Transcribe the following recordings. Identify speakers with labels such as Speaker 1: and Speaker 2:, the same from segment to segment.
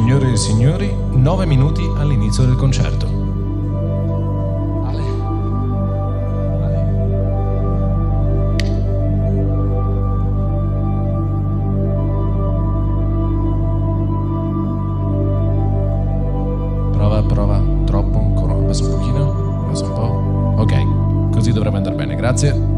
Speaker 1: Signore e signori, 9 minuti all'inizio del concerto. Ale. Ale. Prova, prova, troppo ancora, abbassa un pochino, abbassa un po'. Ok, così dovrebbe andare bene, grazie.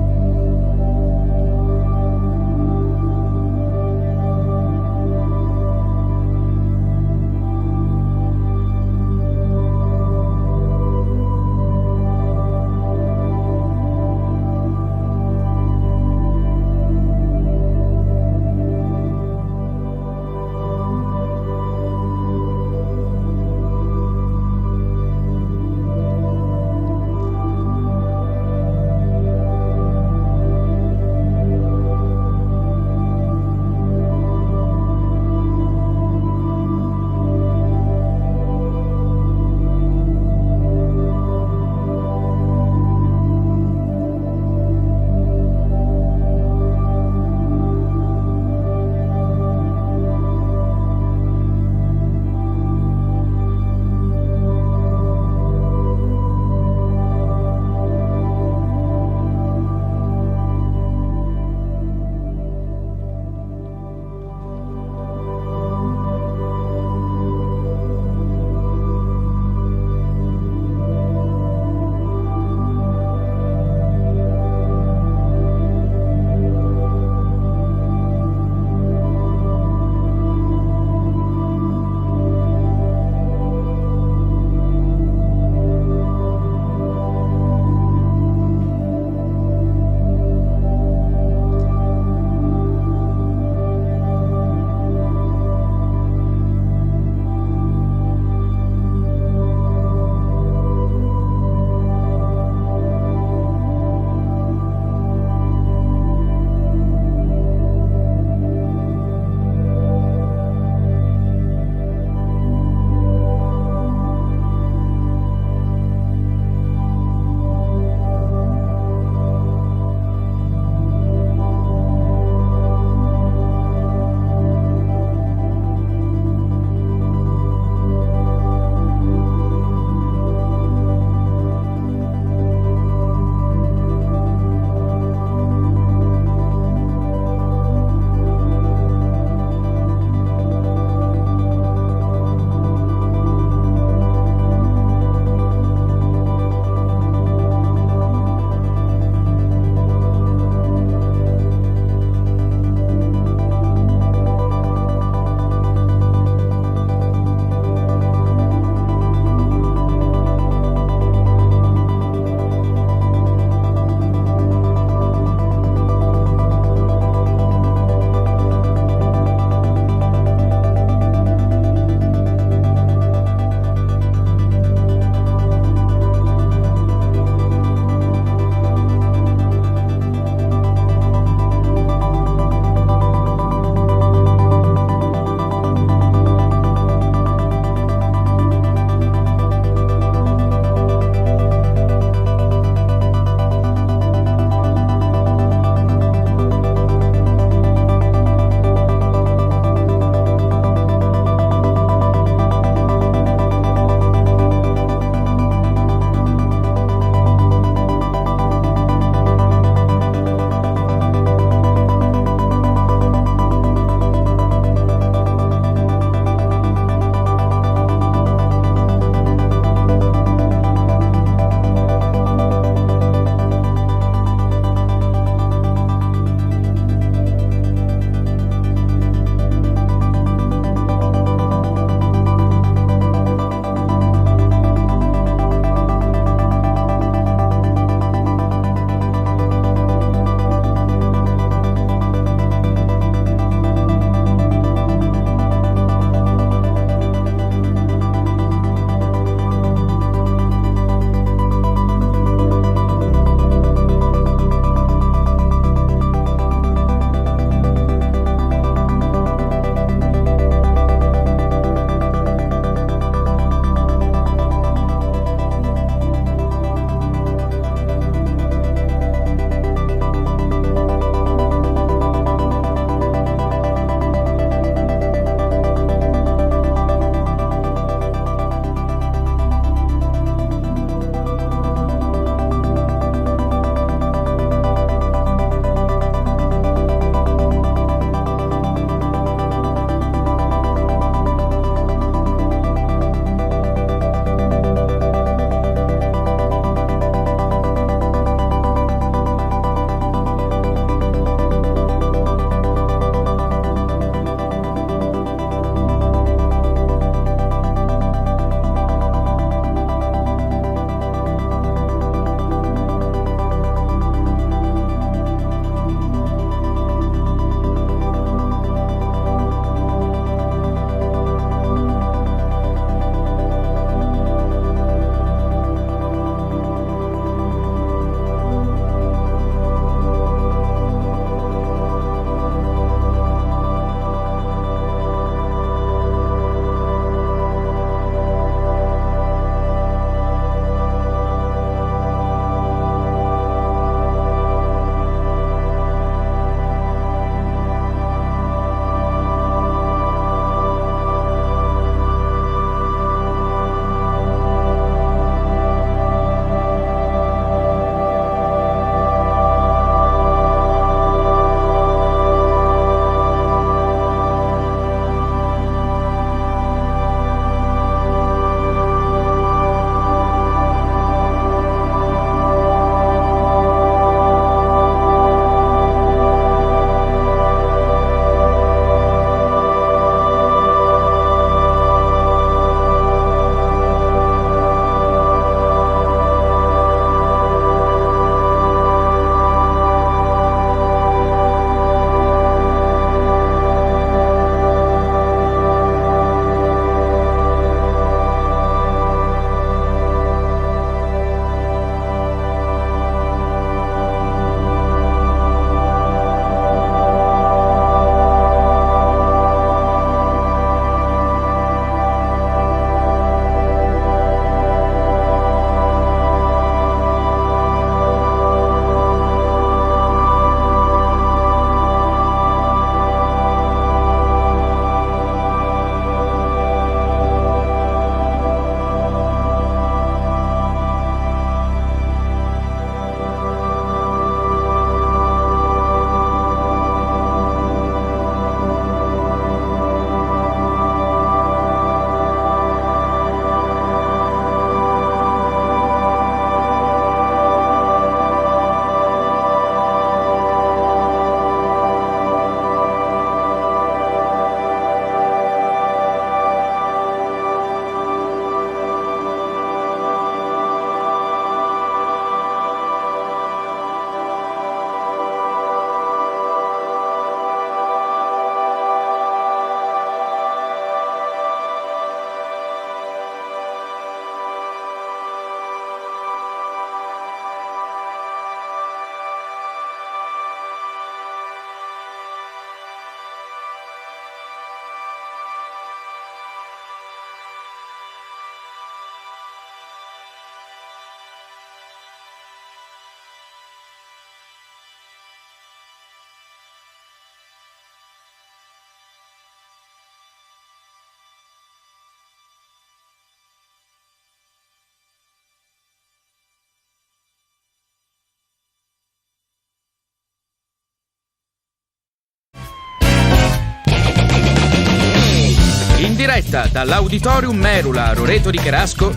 Speaker 2: diretta dall'Auditorium Merula a Roreto di Cherasco,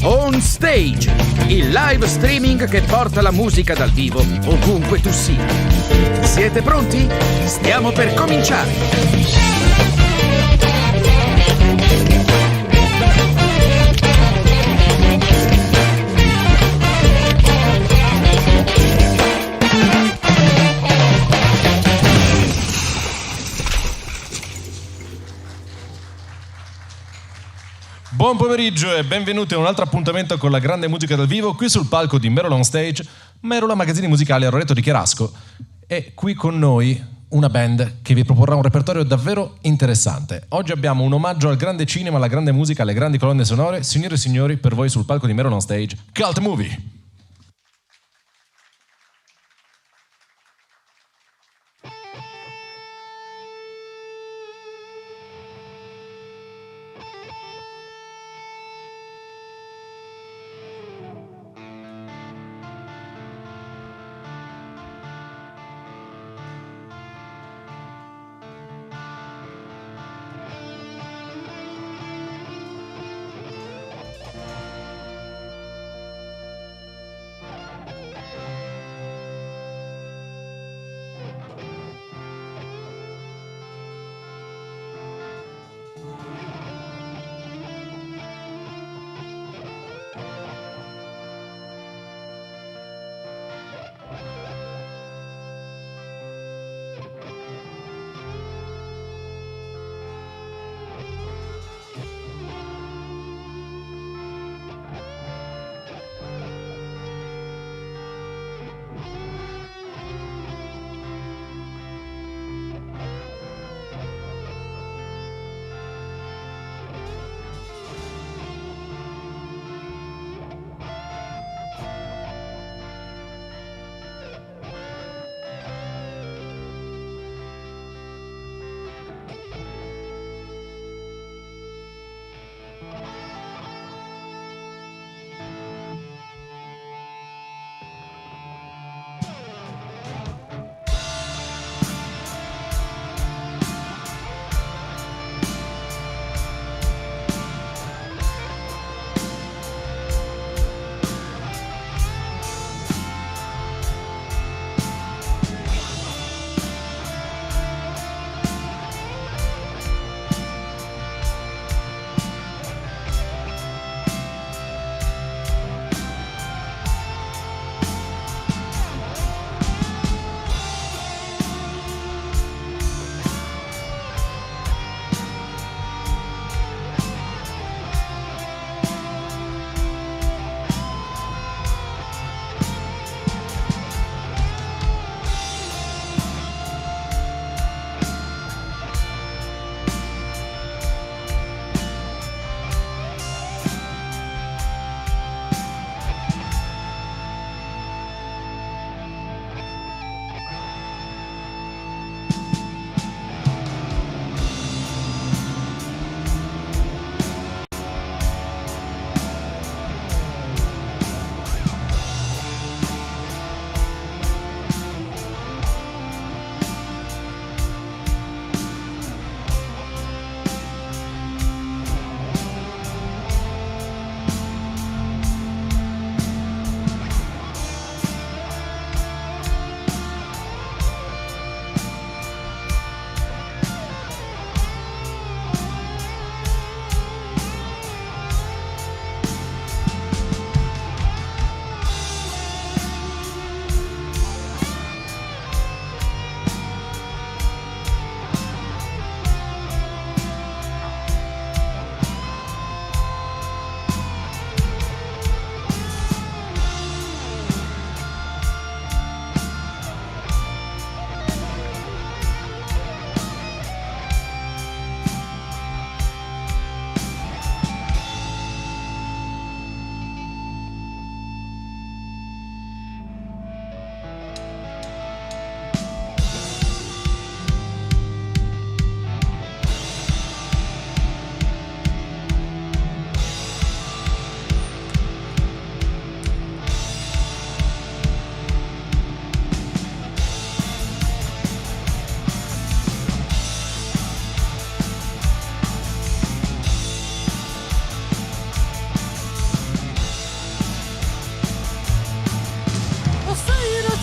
Speaker 2: On Stage, il live streaming che porta la musica dal vivo ovunque tu sia. Siete pronti? Stiamo per cominciare!
Speaker 1: Buon pomeriggio e benvenuti a un altro appuntamento con la grande musica dal vivo qui sul palco di Merula On Stage, Merula Magazzini Musicali a Roreto di Cherasco. E qui con noi una band che vi proporrà un repertorio davvero interessante. Oggi abbiamo un omaggio al grande cinema, alla grande musica, alle grandi colonne sonore. Signore e signori, per voi sul palco di Merula On Stage, Cult Movie!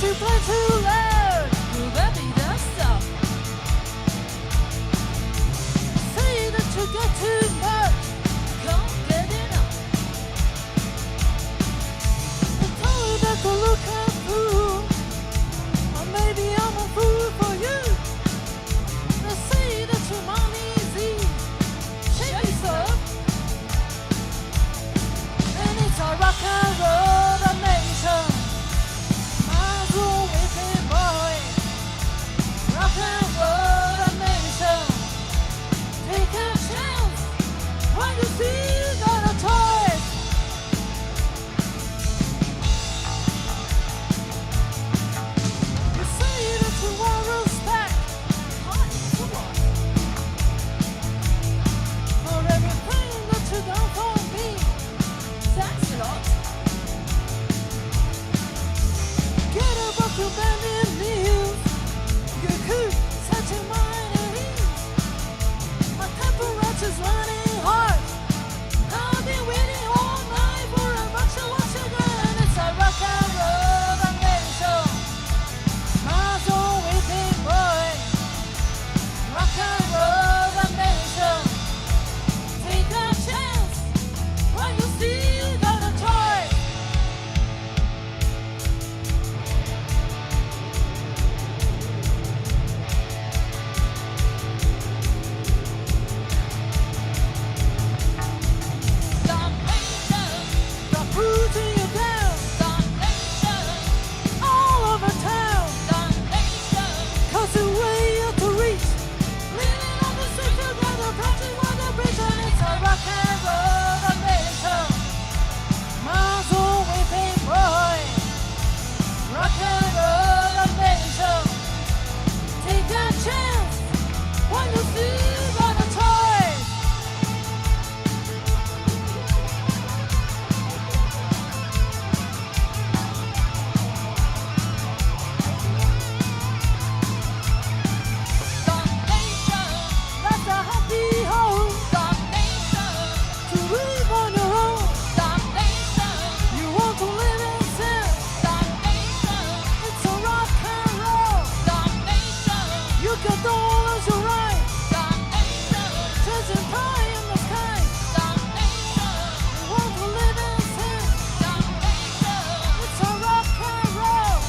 Speaker 3: you play too loud. Will that be the stop? Say that you got too much. Can't get enough. You tell her that to look a fool. Or maybe I'm a fool for you. They say that your money's easy. Shake yourself. And it's a rock and roll nation. Miles whipping boy. Rock and roll nation. Take a chance when you see you got a choice. You say that you want respect. Hard to what? For everything that you done for me. Thanks a lot. Get above your bending knees. You could set your mind at ease. My temperature's running hot. I've been waiting all night for a rush once again. It's a rock and roll nation. Miles whipping boy. Rock and roll nation. Take a chance when you see you got a choice. Damnation, Stop putting you down. Damnation, all over town. Damnation, 'cause the way you're to reach. Leaning on the street together, punching on the bridge, and it's a rock and roll nation. Miles whipping boy. Rock and roll nation. Take a chance when you see you got a choice. Damnation, that's a happy home. Damnation, to live on your own. Damnation, you want to live in sin. Damnation, it's a rock and roll. Damnation, you got dollars to right. Damnation, chasing pie in the sky. Damnation, you want to live in sin. Damnation, it's a rock and roll.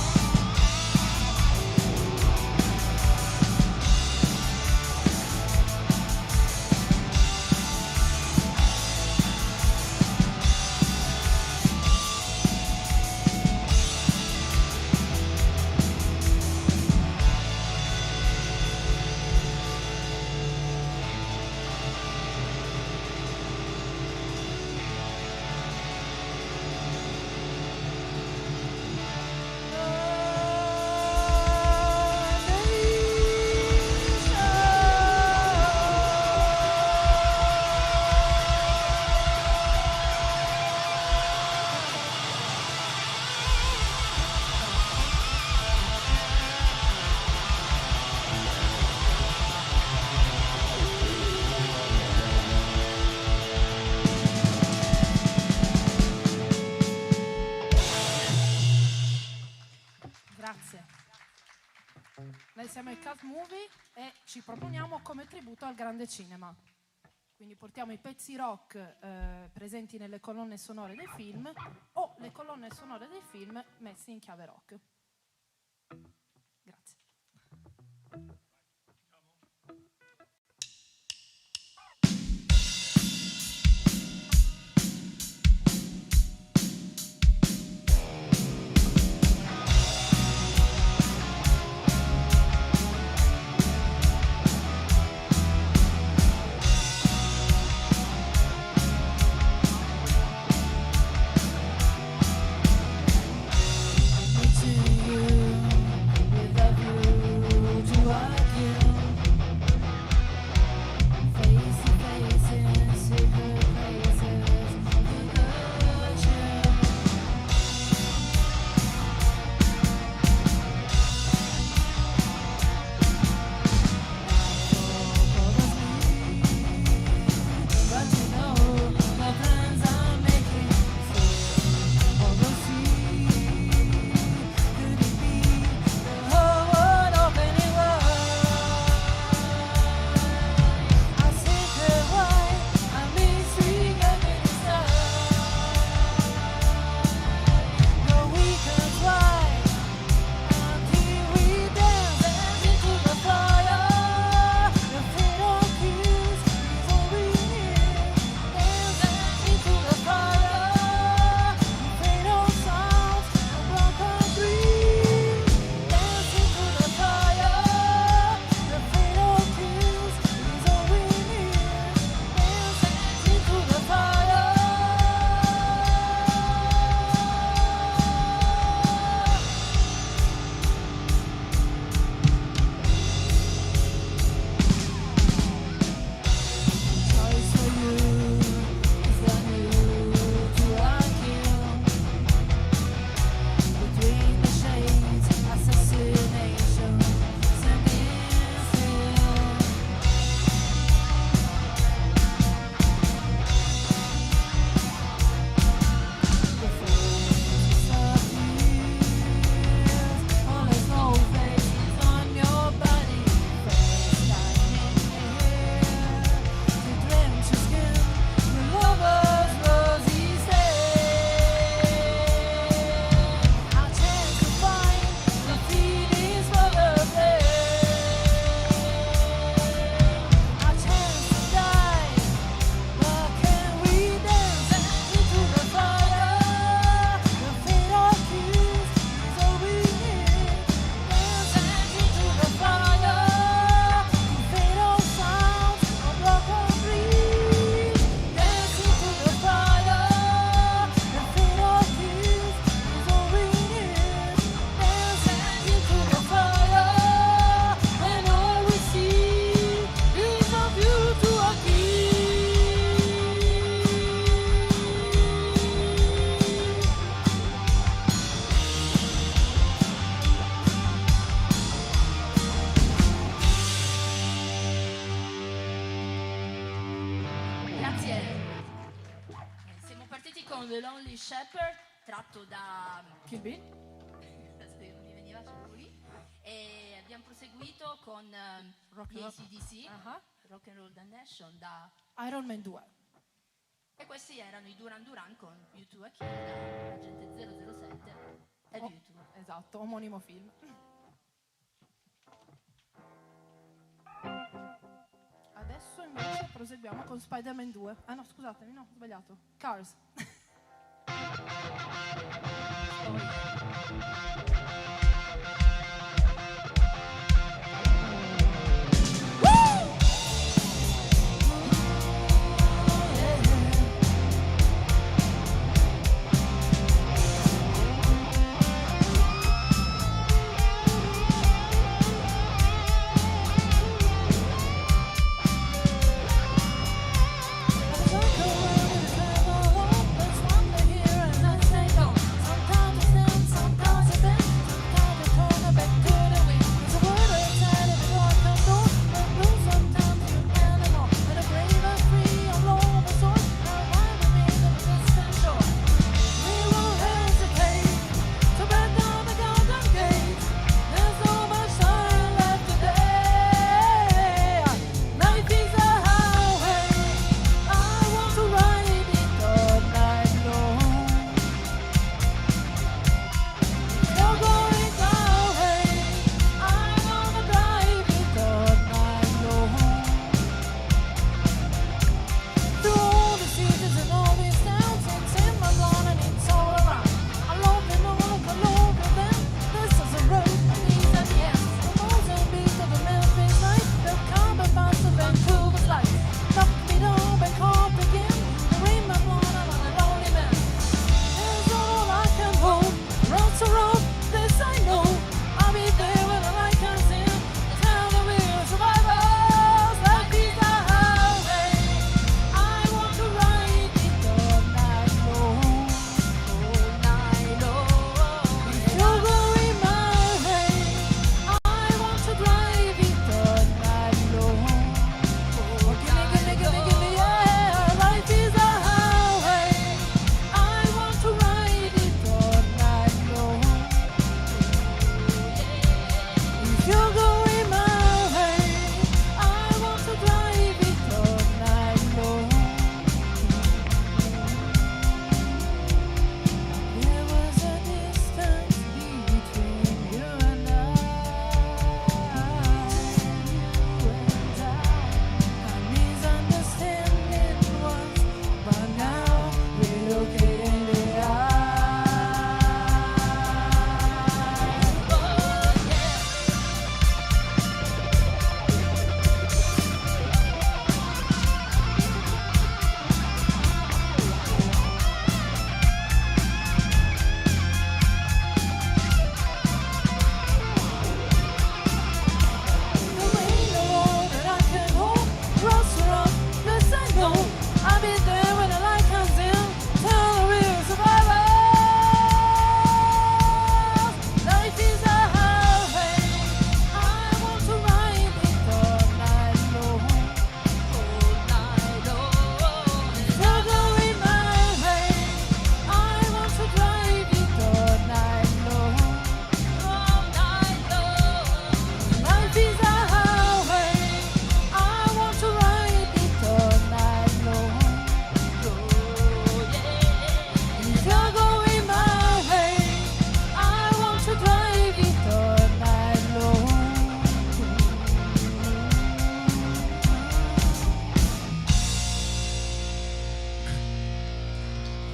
Speaker 4: Grazie. Noi siamo i Cult Movie e ci proponiamo come tributo al grande cinema. Quindi portiamo i pezzi rock presenti nelle colonne sonore dei film o le colonne sonore dei film messi in chiave rock. Grazie.
Speaker 3: Meeting you without you.
Speaker 5: partiti con The Lonely Shepherd, tratto da
Speaker 4: Kill Bill.
Speaker 5: Non mi veniva lì. E abbiamo proseguito con
Speaker 4: Rock
Speaker 5: gli
Speaker 4: and roll.
Speaker 5: ACDC,
Speaker 4: Ah.
Speaker 5: Rock and Roll Damnation da
Speaker 4: Iron Man 2.
Speaker 5: E questi erano i Duran Duran con U2 a Kill da Agente 007 e
Speaker 4: Oh,
Speaker 5: U2.
Speaker 4: Esatto, omonimo film. Adesso invece proseguiamo con Spider-Man 2. Ah no, scusatemi, no, ho sbagliato. Cars.
Speaker 3: Sometimes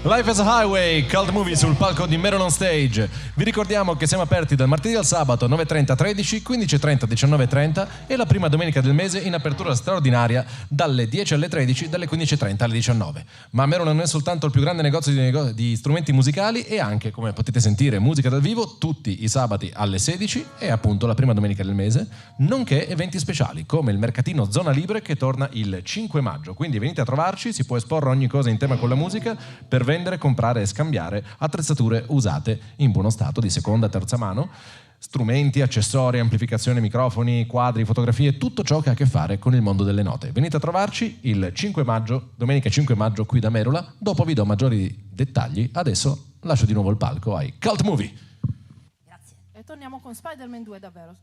Speaker 1: Life is a Highway, Cult Movie sul palco di Merula On Stage. Vi ricordiamo che siamo aperti dal martedì al sabato 9.30 13, 15.30 19.30 e la prima domenica del mese in apertura straordinaria dalle 10 alle 13, dalle 15.30 alle 19. Ma Merula non è soltanto il più grande negozio di, nego- di strumenti musicali e anche, come potete sentire, musica dal vivo tutti i sabati alle 16 e appunto la prima domenica del mese, nonché eventi speciali come il mercatino Zona Libre che torna il 5 maggio. Quindi venite a trovarci, si può esporre ogni cosa in tema con la musica per vendere, comprare e scambiare attrezzature usate in buono stato di seconda e terza mano. Strumenti, accessori, amplificazione, microfoni, quadri, fotografie, tutto ciò che ha a che fare con il mondo delle note. Venite a trovarci il 5 maggio, domenica 5 maggio qui da Merula. Dopo vi do maggiori dettagli. Adesso lascio di nuovo il palco ai Cult Movie.
Speaker 5: Grazie.
Speaker 4: E torniamo con Spider-Man 2 davvero.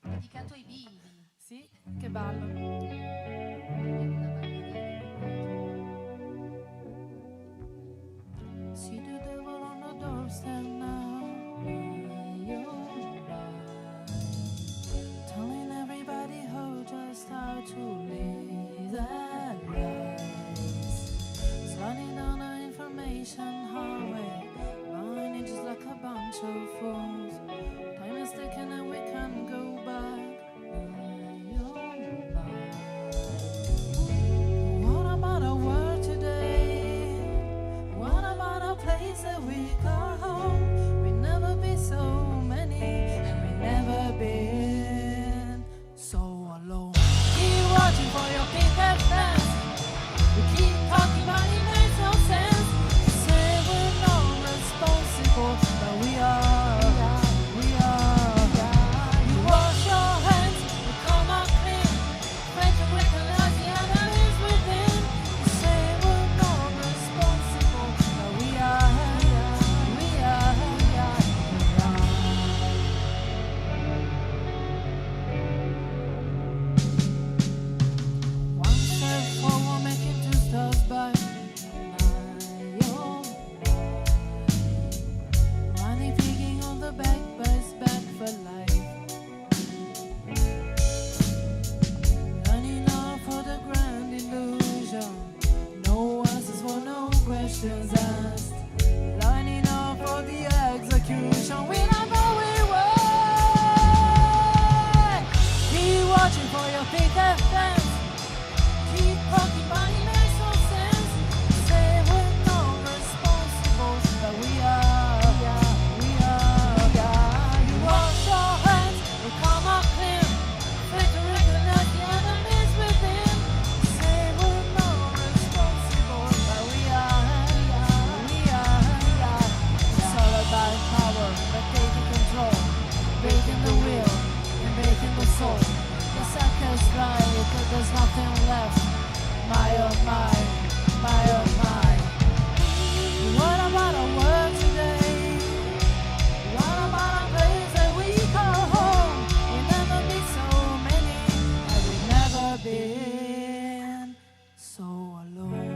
Speaker 5: Dedicato ai bimbi.
Speaker 4: Sì, che bello. See the devil on the doorstep now. Telling everybody how just how to live their lives. Sliding down the information highway, buying it just like a bunch of fools. Time is ticking and we can't go back. What about our world today? What about our place that we call home? We never be so many, and we never been so alone. Keep watching for your picket fence. We keep talking, but it makes no sense. Say we're not responsible, but we are. We are. You wash your hands, you come out clean. Afraid to recognize the enemies within. You say we're not responsible, but we are. We are. We are. We are. One step forward, making two steps back. Money picking on the back, but it's back for life. Running off for the grand illusion. No answers for no questions asked. Lining up for the execution. We don't know we were. Keep watching for your picket fence. Keep talking, but it makes no sense. Say we're not responsible, but we are. We are. You wash your hands, you come out clean. Afraid to recognize the enemies within. Say we're not responsible, but we are. We are. It's all about power, but taking control, breaking the will and breaking the soul. The sucker's right, there's nothing left. My oh my, my oh my. What about our world today? What about our place that we call home? We never meet so many, and we never been so alone.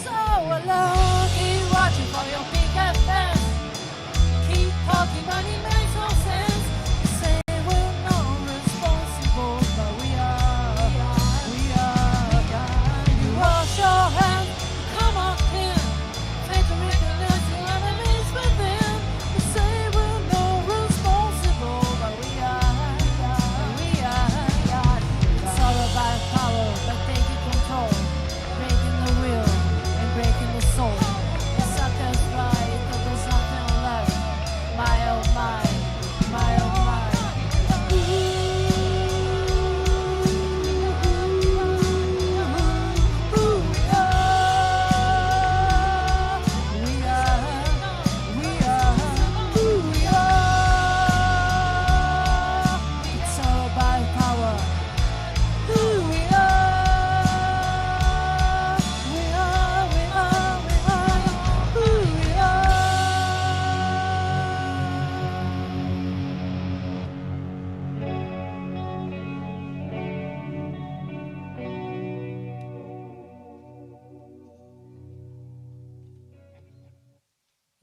Speaker 4: So alone, keep watching for your picket fence. Keep talking, but it makes no sense. Say we're not responsible, but we are. We are. You wash your hands, come out clean. Afraid to recognize the enemies within. You say we're not responsible, but we are. We are. It's all about power, but taking control, breaking the will and breaking the soul. The sucker's right, that there's nothing left. My oh my, my oh my. Ooh, we are, we are, we are, who we are. It's all about power. Who we are, we are, we are, we are, who we are.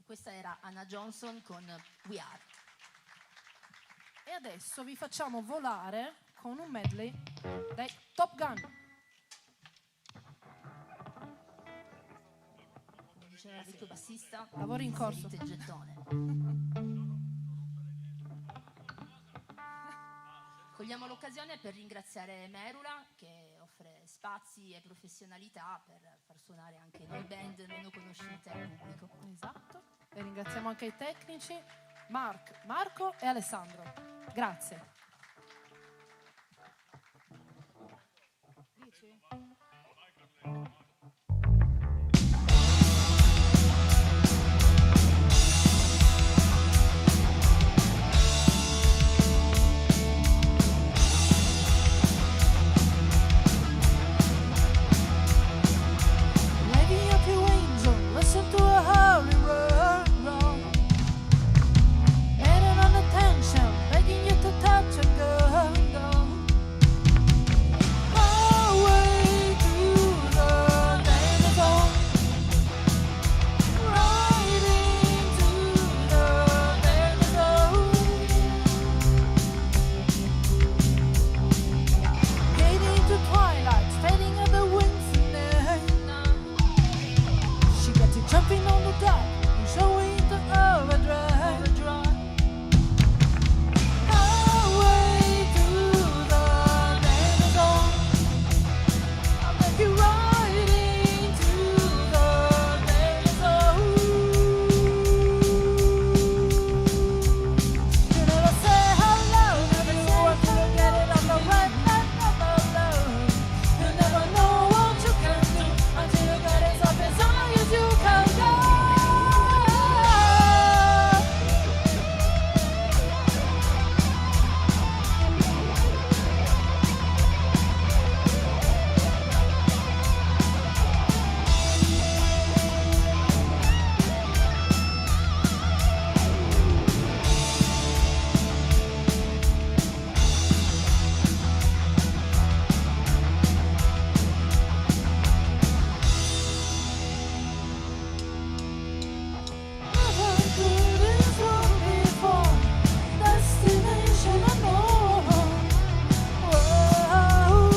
Speaker 5: Questa era Anna Johnson con We Are.
Speaker 4: E adesso vi facciamo volare con un medley dai Top Gun.
Speaker 5: Come diceva il vecchio bassista,
Speaker 4: Lavoro in corso.
Speaker 5: inserite il gettone. Cogliamo l'occasione per ringraziare Merula che offre spazi e professionalità per far suonare anche noi band meno conosciute al pubblico.
Speaker 4: Esatto. E ringraziamo anche i tecnici Mark, Marco e Alessandro. Grazie.
Speaker 3: Lady up your angel, listen to a holy roar. Beating on attention, begging you to touch and go. Highway to the danger zone. Right into the danger zone. Getting to twilight, fading at the winds in the She got you jumping on the dock and showing the overdrive. Highway to the danger zone. I'll take you right into the danger zone. You never say hello, never you want to get it on the right, not alone. You never know what you can do until you get it up as high as you can go. Never could this road before. Destination unknown. Whoa,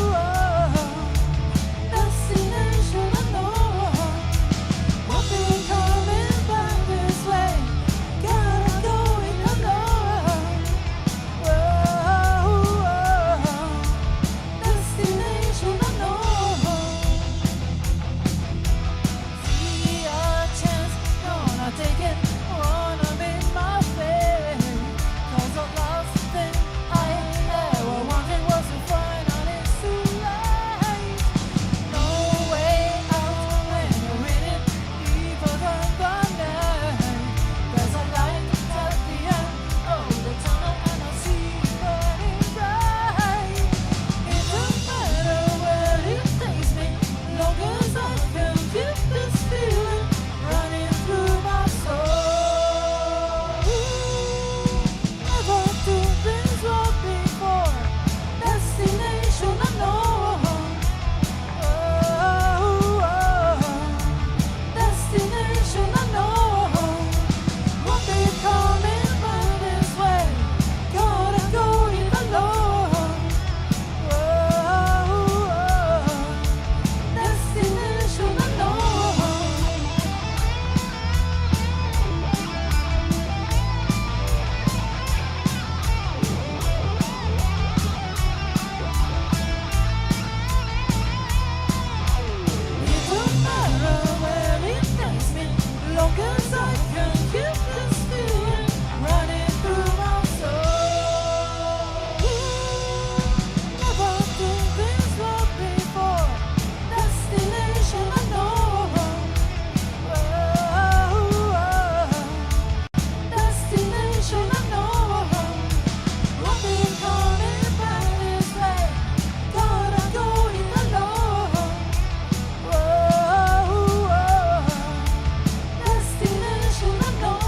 Speaker 3: destination unknown. Won't be coming back this way. Gotta go it alone. Whoa, destination unknown. See a chance, gonna take it, wanna make my fate. 'Cause the last thing I ever wanted was to find out it's too late. No way out when you're in it, deeper than the night. There's a light at the end of the tunnel and I see it burning bright. It don't matter where it takes me, long as I can keep this feeling running through my soul. Never do this road before, destination unknown. Oh, oh, destination unknown. Won't be coming back this way. Gotta go it alone. Oh, oh, destination unknown. It don't matter where it takes me, long as I can keep this feeling running through my soul. Never do this road before, destination unknown. Oh, oh, destination unknown. Won't be coming back this way. Gotta go it alone. Whoa, whoa, destination unknown.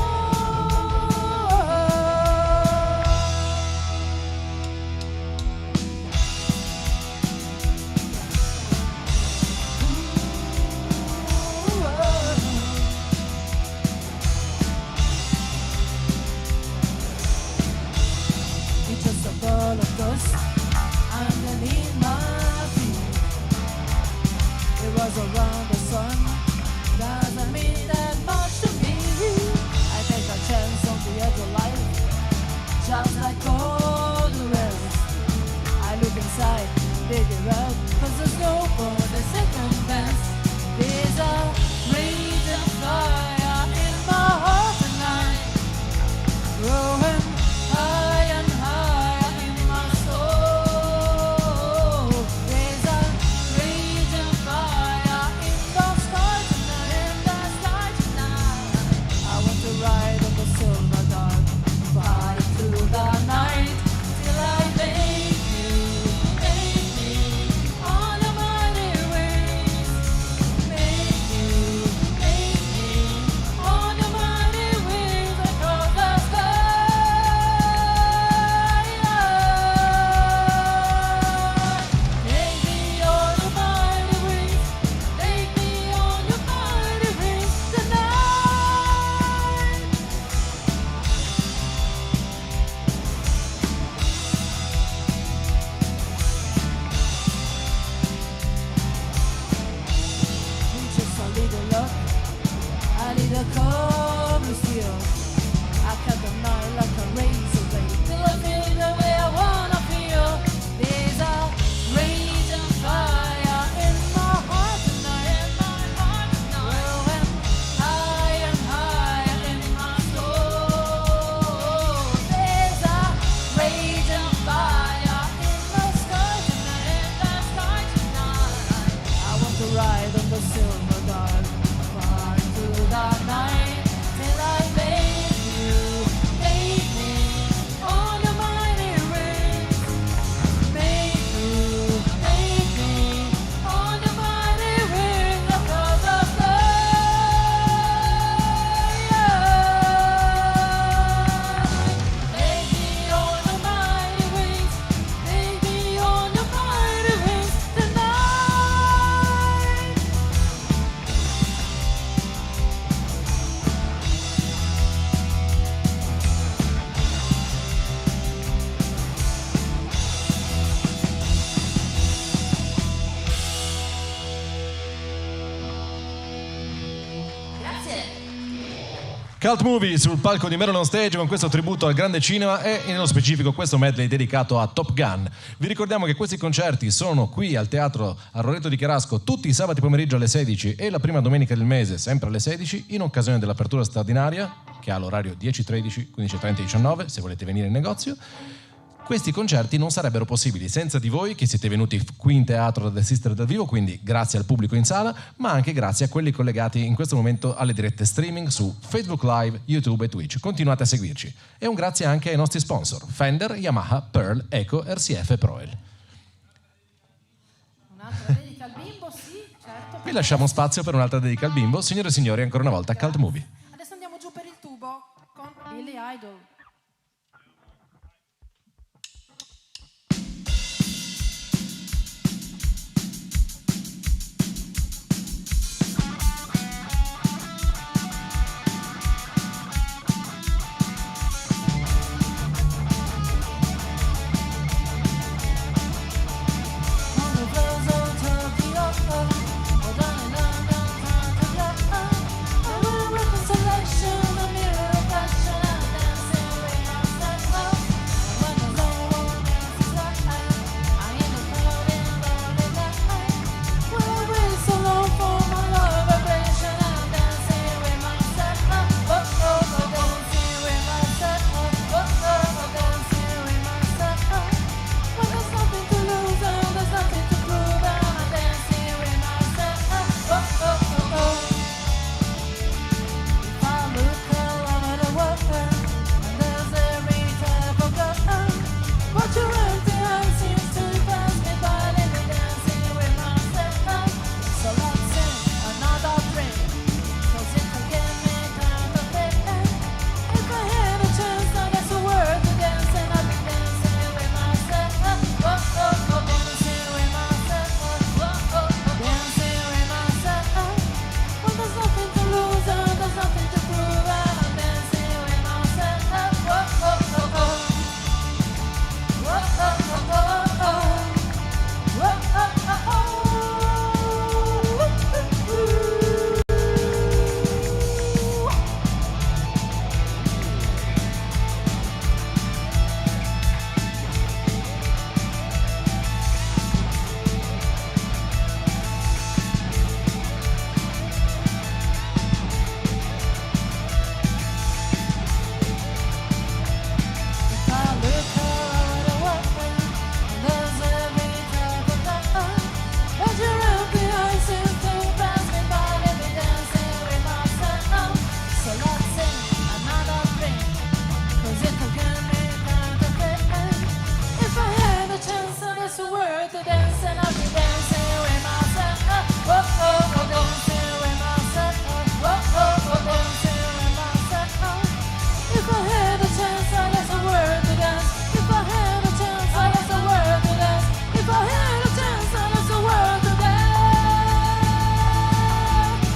Speaker 3: It's just a ball of dust underneath my feet. It was around the sun. Doesn't mean that much to me. I take a chance on the edge of life, just like all the rest. I look inside, dig it up, 'cause there's no for the second best. There's a raging fire in my heart tonight, growing high and higher in my soul. There's a raging
Speaker 1: Cult Movie sul palco di Merula On Stage con questo tributo al grande cinema e nello specifico questo medley dedicato a Top Gun. Vi ricordiamo che questi concerti sono qui al Teatro a Roreto di Cherasco tutti i sabati pomeriggio alle 16 e la prima domenica del mese sempre alle 16 in occasione dell'apertura straordinaria che ha l'orario 10.13, 15.30 19 se volete venire in negozio. Questi concerti non sarebbero possibili senza di voi che siete venuti qui in teatro ad assistere dal vivo, quindi grazie al pubblico in sala, ma anche grazie a quelli collegati in questo momento alle dirette streaming su Facebook Live, YouTube e Twitch. Continuate a seguirci. E un grazie anche ai nostri sponsor, Fender, Yamaha, Pearl, Eco, RCF e Proel.
Speaker 4: Un'altra dedica al bimbo, sì, certo.
Speaker 1: Vi lasciamo spazio per un'altra dedica al bimbo. Signore e signori, ancora una volta, Cult Movie.
Speaker 4: Adesso andiamo giù per il tubo con Billy Idol.
Speaker 3: On the floors of Tokyo, or down in London, Tokyo. I will reconciliation, the mirror of fashion, I'm dancing with myself. When there's no one else is right, I end up floating lonely night. Will wait so long for my love vibration? I'm dancing with myself. Oh oh, oh dancing with myself. Oh oh, oh dancing with myself. When there's nothing to lose and there's nothing to prove, I'm dancing with myself. Oh oh oh oh. If I look all over the world, there's every type of girl. But your empty hand seems to pass me by. Let me dancing with myself. So let's sing another drink, 'cause it can get me kind of thing. If I had a chance, I'd ask the world to dance, and I'd be dancing with myself. Oh oh oh, dancing with myself. Oh oh oh, dancing with myself. When there's nothing to lose and there's nothing to prove, and I'm dancing with myself. Oh oh oh oh. Oh oh oh oh oh. Oh oh oh oh. If I look all the world, there's every type of love. But your empty eyes seem to pass me by. Let me dancing with myself. So let's sing another drink, 'cause it can get me kind of thing. If I had a chance, I'd ask the world to dance, and I'd be dancing with myself. Oh oh oh, dancing with myself. Oh oh oh, dancing with myself. If I had a chance, I'd ask the world to dance. If I had a chance, I'd ask the world to dance. If I had a chance, I'd ask the world to dance.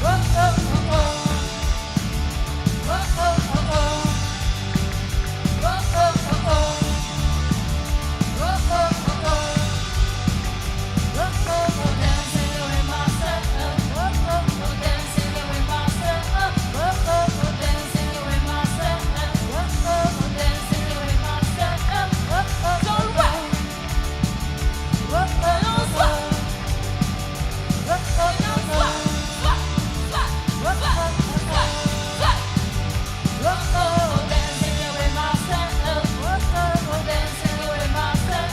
Speaker 3: Oh oh oh oh. Oh oh oh oh. Oh oh oh oh. Oh oh oh oh. Oh oh oh, dancing with myself. Oh oh oh, dancing with myself. Oh oh oh, dancing with myself. Oh oh oh, dancing with myself. Oh oh oh oh. Oh oh oh oh. Oh oh oh oh. Oh oh oh oh. Oh oh, dancing with myself. Oh oh, dancing with myself.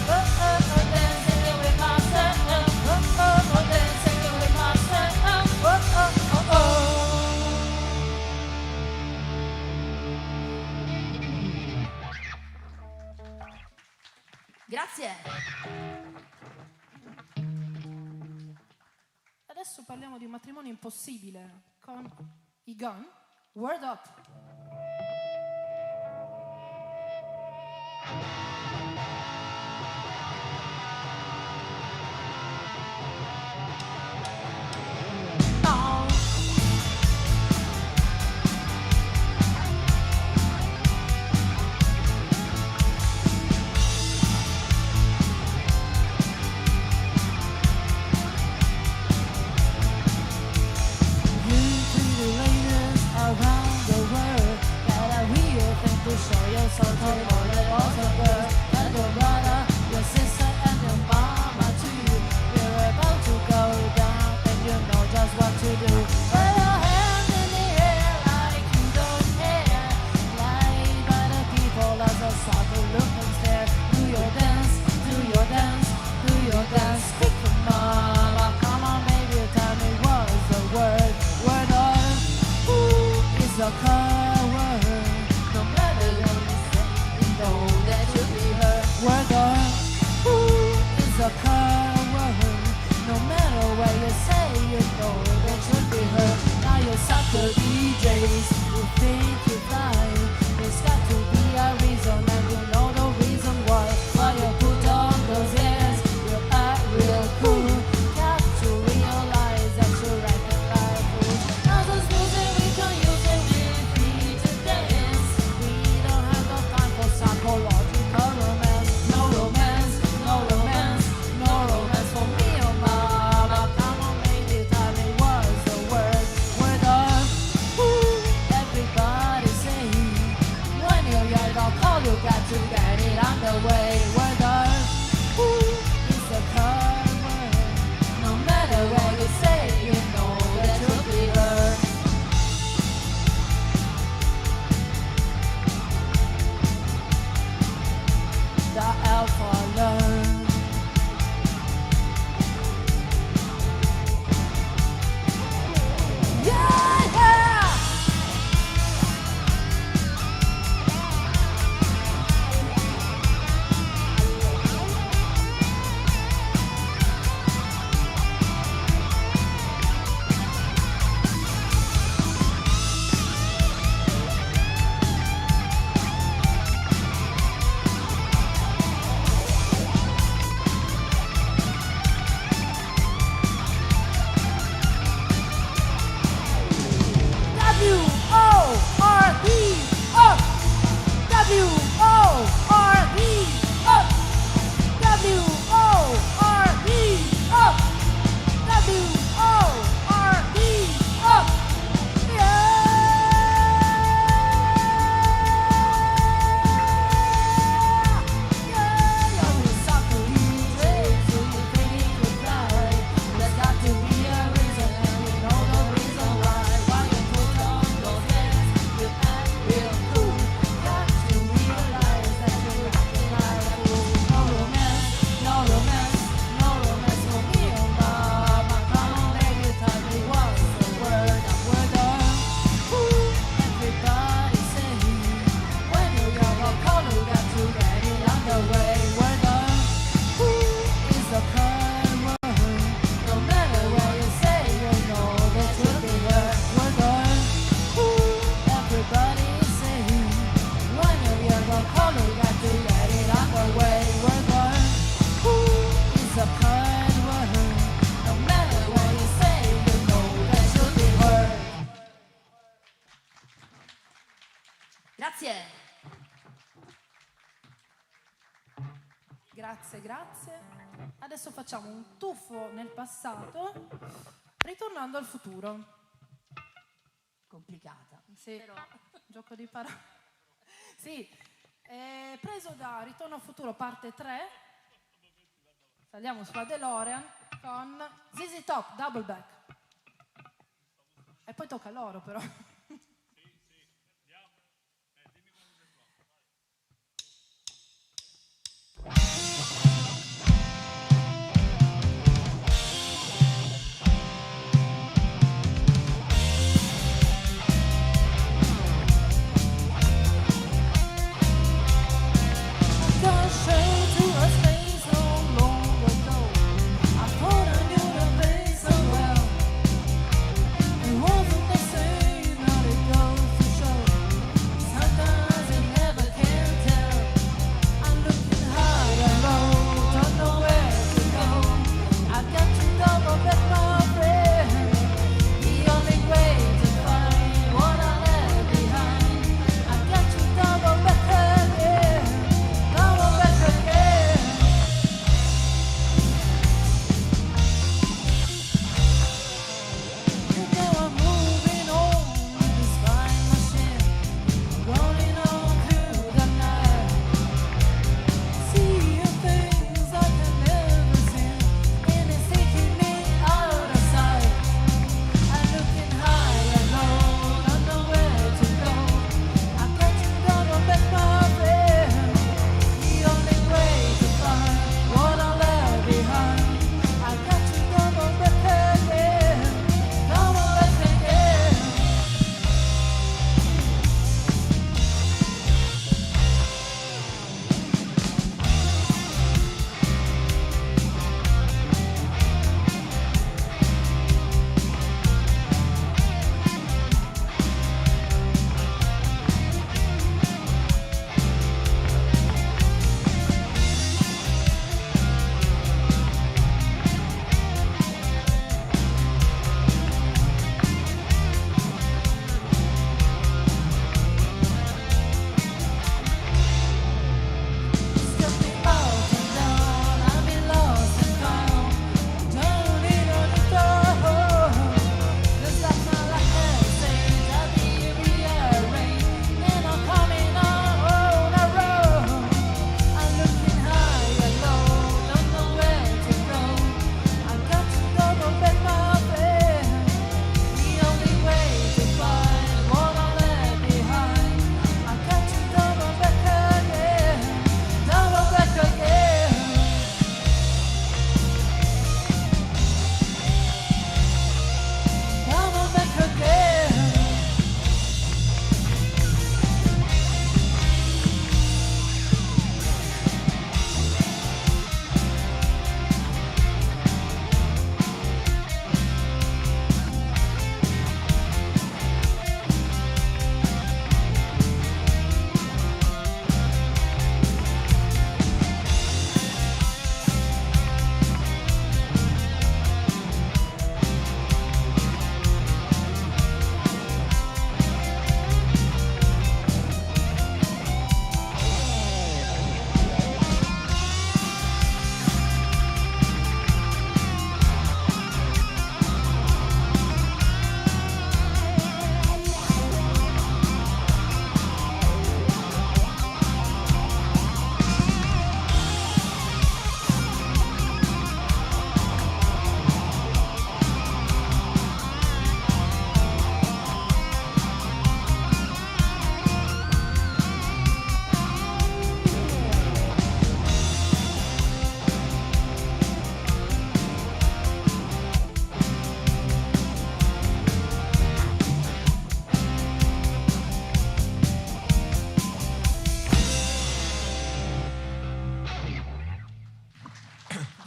Speaker 3: Oh oh, dancing with myself. Oh oh, dancing with myself. Oh oh oh oh.
Speaker 5: Grazie.
Speaker 4: Adesso parliamo di un matrimonio impossibile con i Gun. Word Up. Oh.
Speaker 3: You pretty ladies around the world.
Speaker 5: Grazie.
Speaker 4: Grazie, grazie. Adesso facciamo un tuffo nel passato, ritornando al futuro.
Speaker 5: Complicata.
Speaker 4: Sì,
Speaker 5: Però
Speaker 4: gioco di parole. Sì, è preso da Ritorno al futuro parte 3. Saliamo sulla DeLorean con ZZ Top, Double Back. E poi tocca a loro però.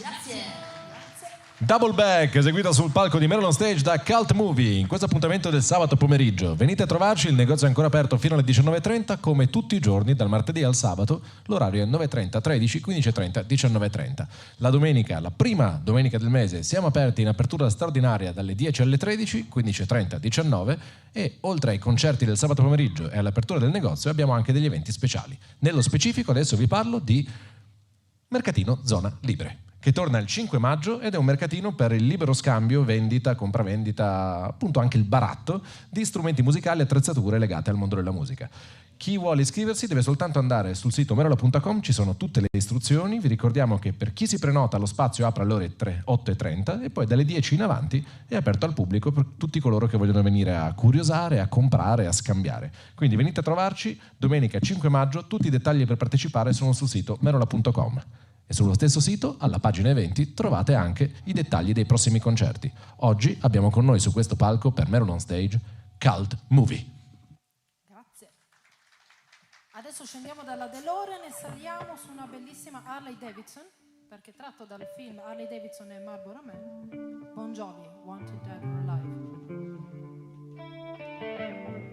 Speaker 5: Grazie.
Speaker 1: Double Back, eseguita sul palco di Merula On Stage da Cult Movie, in questo appuntamento del sabato pomeriggio. Venite a trovarci, il negozio è ancora aperto fino alle 19.30, come tutti i giorni, dal martedì al sabato. L'orario è 9.30, 13, 15.30, 19.30. La domenica, la prima domenica del mese, siamo aperti in apertura straordinaria dalle 10 alle 13, 15.30, 19 e oltre ai concerti del sabato pomeriggio e all'apertura del negozio abbiamo anche degli eventi speciali. Nello specifico adesso vi parlo di Mercatino Zona Libre, che torna il 5 maggio ed è un mercatino per il libero scambio, vendita, compravendita, appunto anche il baratto di strumenti musicali e attrezzature legate al mondo della musica. Chi vuole iscriversi deve soltanto andare sul sito merula.com, ci sono tutte le istruzioni. Vi ricordiamo che per chi si prenota lo spazio apre alle ore 3, 8.30 e poi dalle 10 in avanti è aperto al pubblico per tutti coloro che vogliono venire a curiosare, a comprare, a scambiare. Quindi venite a trovarci domenica 5 maggio, tutti i dettagli per partecipare sono sul sito merula.com. E sullo stesso sito, alla pagina eventi, trovate anche i dettagli dei prossimi concerti. Oggi abbiamo con noi su questo palco per Merula On Stage Cult Movie.
Speaker 4: Grazie. Adesso scendiamo dalla DeLorean e saliamo su una bellissima Harley Davidson, perché tratto dal film Harley Davidson e Marlboro Man, Bon Jovi, Wanted Dead or Alive.
Speaker 3: Thank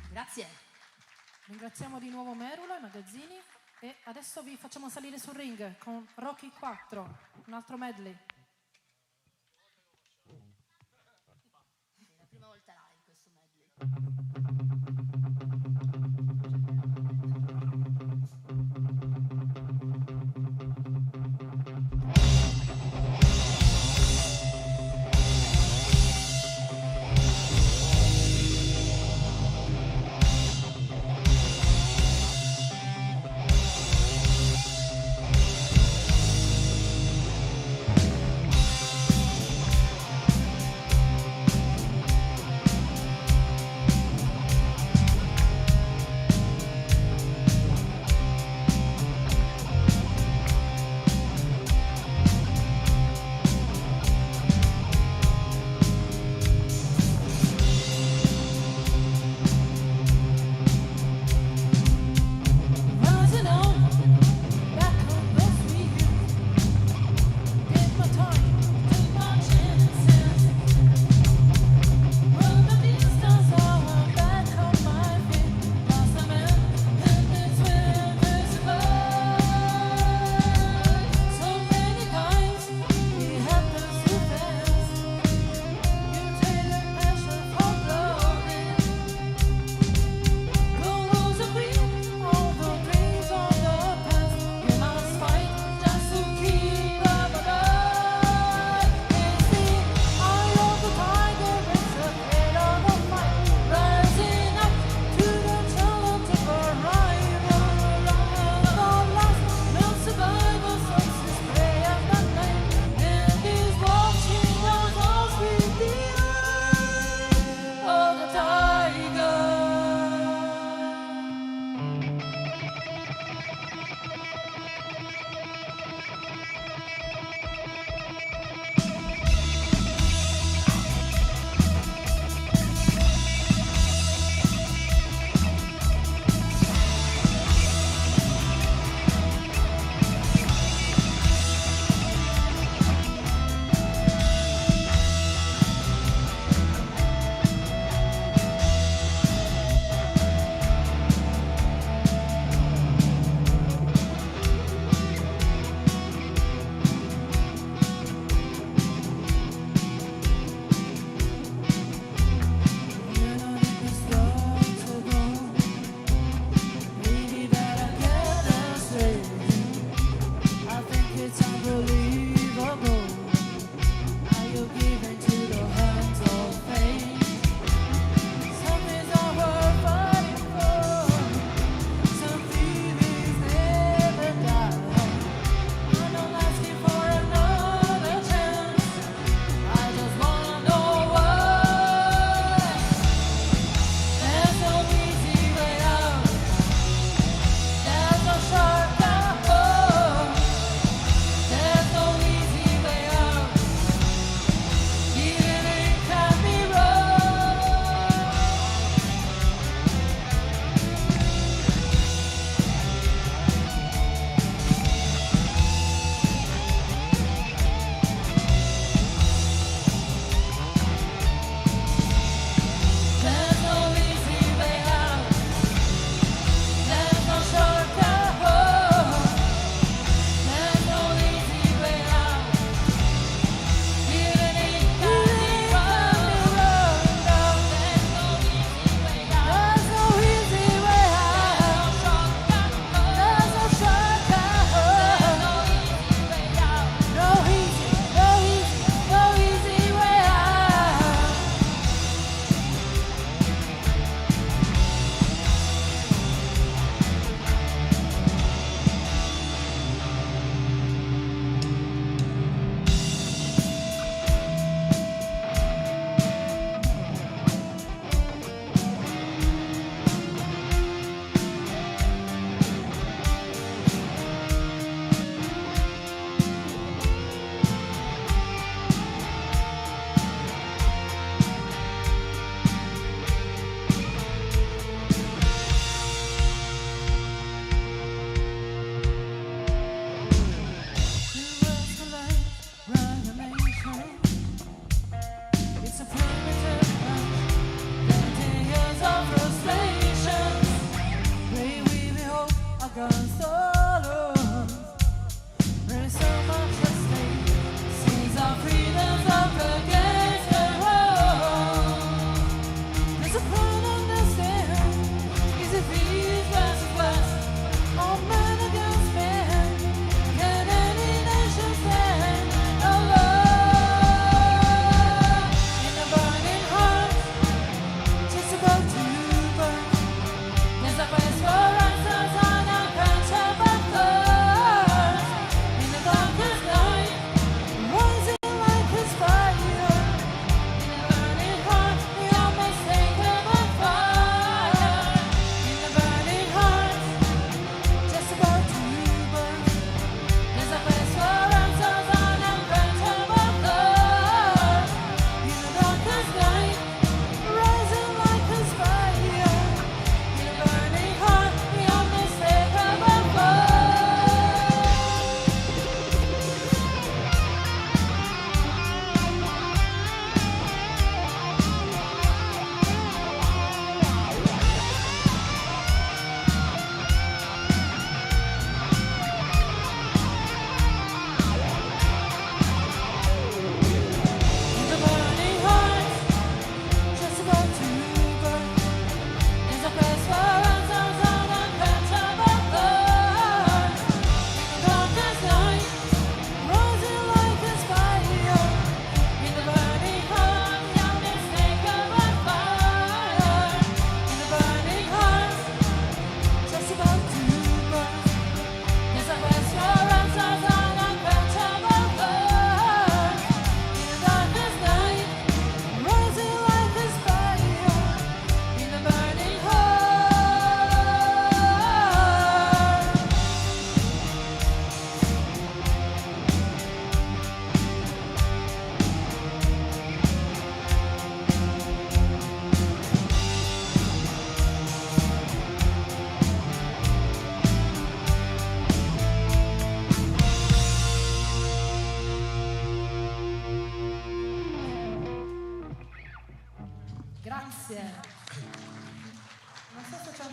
Speaker 5: Grazie.
Speaker 4: Ringraziamo di nuovo Merula e Magazzini e adesso vi facciamo salire sul ring con Rocky 4, un altro medley.
Speaker 5: Sì, la prima volta live questo medley.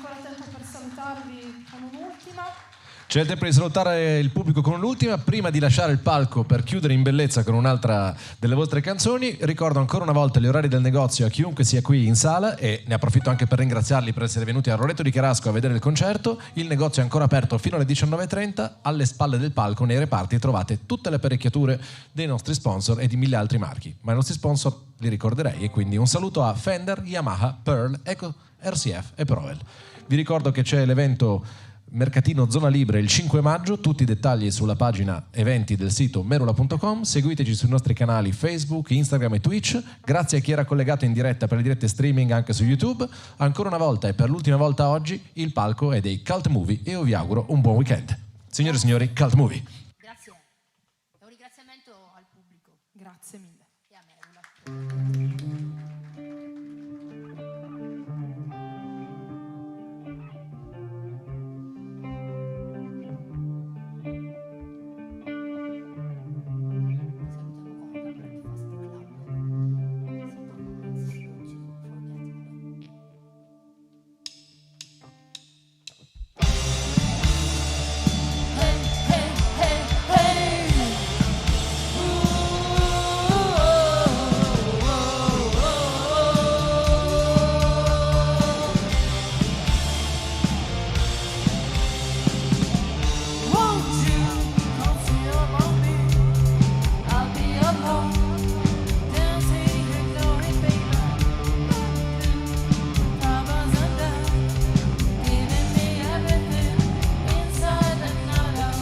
Speaker 4: ancora tempo per salutarvi con un'ultima.
Speaker 1: C'è il tempo di salutare il pubblico con l'ultima. Prima di lasciare il palco per chiudere in bellezza con un'altra delle vostre canzoni, ricordo ancora una volta gli orari del negozio a chiunque sia qui in sala e ne approfitto anche per ringraziarli per essere venuti a Roreto di Cherasco a vedere il concerto. Il negozio è ancora aperto fino alle 19.30. Alle spalle del palco, nei reparti, trovate tutte le apparecchiature dei nostri sponsor e di mille altri marchi. Ma i nostri sponsor li ricorderei e quindi un saluto a Fender, Yamaha, Pearl, Eco, RCF e Proel. Vi ricordo che c'è l'evento Mercatino Zona Libre il 5 maggio, tutti i dettagli sulla pagina eventi del sito merula.com, seguiteci sui nostri canali Facebook, Instagram e Twitch, grazie a chi era collegato in diretta per le dirette streaming anche su YouTube, ancora una volta e per l'ultima volta oggi il palco è dei Cult Movie e io vi auguro un buon weekend. Signore e signori, Cult Movie.
Speaker 5: Grazie. E un ringraziamento al pubblico
Speaker 4: Grazie mille.
Speaker 5: e a Merula. Salutiamo con The Breakfast Club. Si chiama Don't You Forget About Me.
Speaker 3: Hey, hey, hey, hey. Ooh, oh, oh, oh, oh. Won't you come see about me? I'll be alone, dancing in glory, baby. Problems undone. Giving me everything inside and out of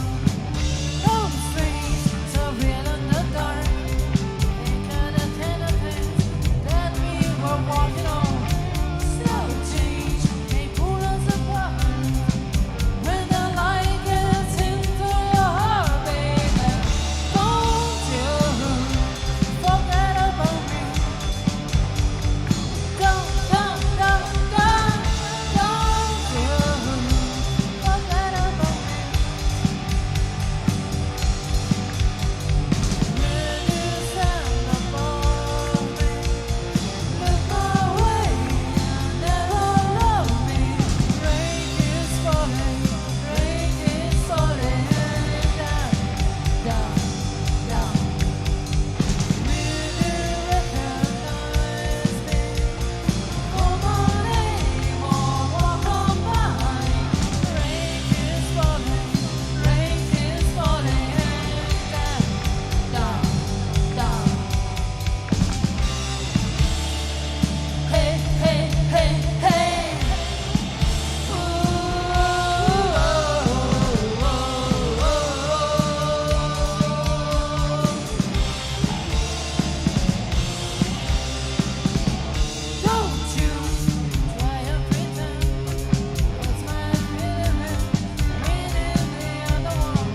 Speaker 3: those streets, so real in the dark. Think of the tender things that we were walking on. Slow change may pull us apart. When the light gets into your heart, baby, don't you forget about me. Go, go, go, go, don't you forget about me. Will you stand above me? Look my way and never love me. Rain is falling, rain is falling down, down, down. Will you recognize me? For my name or walk on by. Rain is falling, rain is falling down, down, down. Hey, hey, hey, hey. Ooh, oh, oh, oh, oh. Don't you try and pretend it's my feeling, meaning the other one.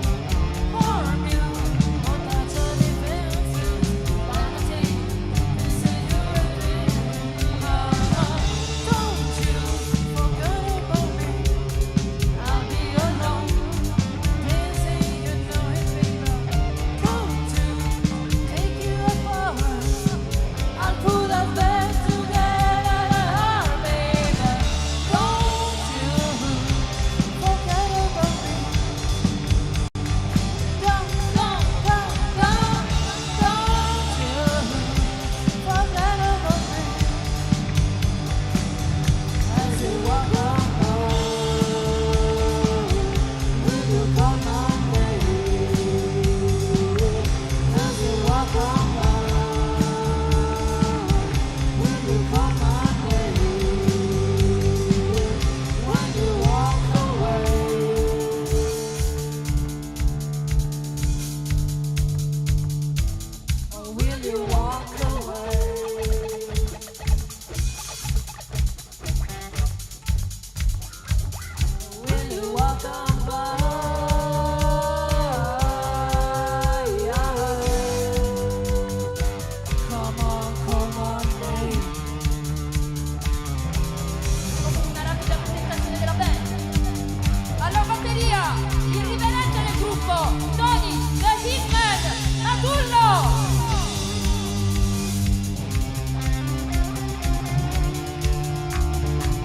Speaker 3: Warn you, don't touch your defenses. Vanity, insecurity. Don't you forget about me. I'll be alone, dancing, you know it, baby. Come to take you apart. I'll put us back together, baby. Don't you forget about me. Don't, don't, don't, don't, don't you forget about me. As you walk on by, will you call my name? As you walk on by. Will you call my name when you walk away? Or will you walk away? Will you walk on by? Come on, come on, babe.
Speaker 5: Una rapida presentazione della band. Alla batteria, il riverente del gruppo, Tony The Hitman Matullo!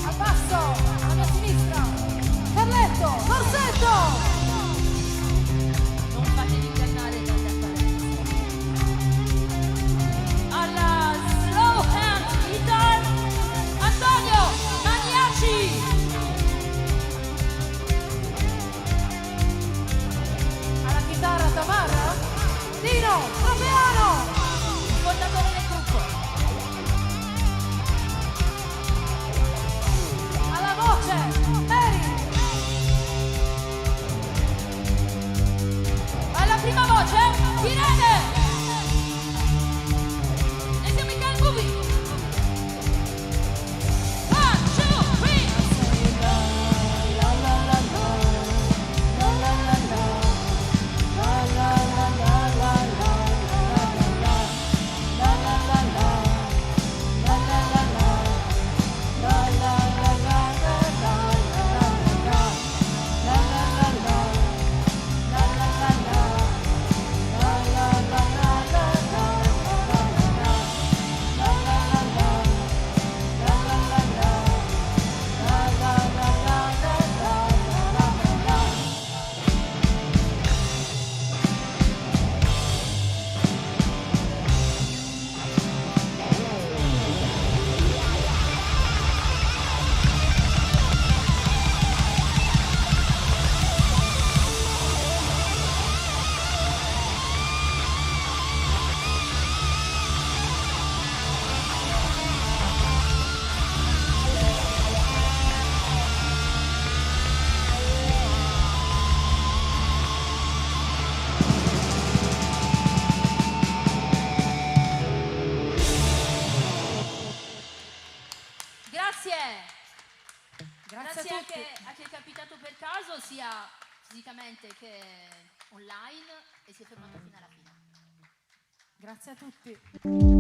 Speaker 4: Al basso, alla mia sinistra, Grazie,
Speaker 5: Grazie
Speaker 4: a tutti.
Speaker 5: anche a chi è capitato per caso, sia fisicamente che online, e si è fermato fino alla fine.
Speaker 4: Grazie a tutti.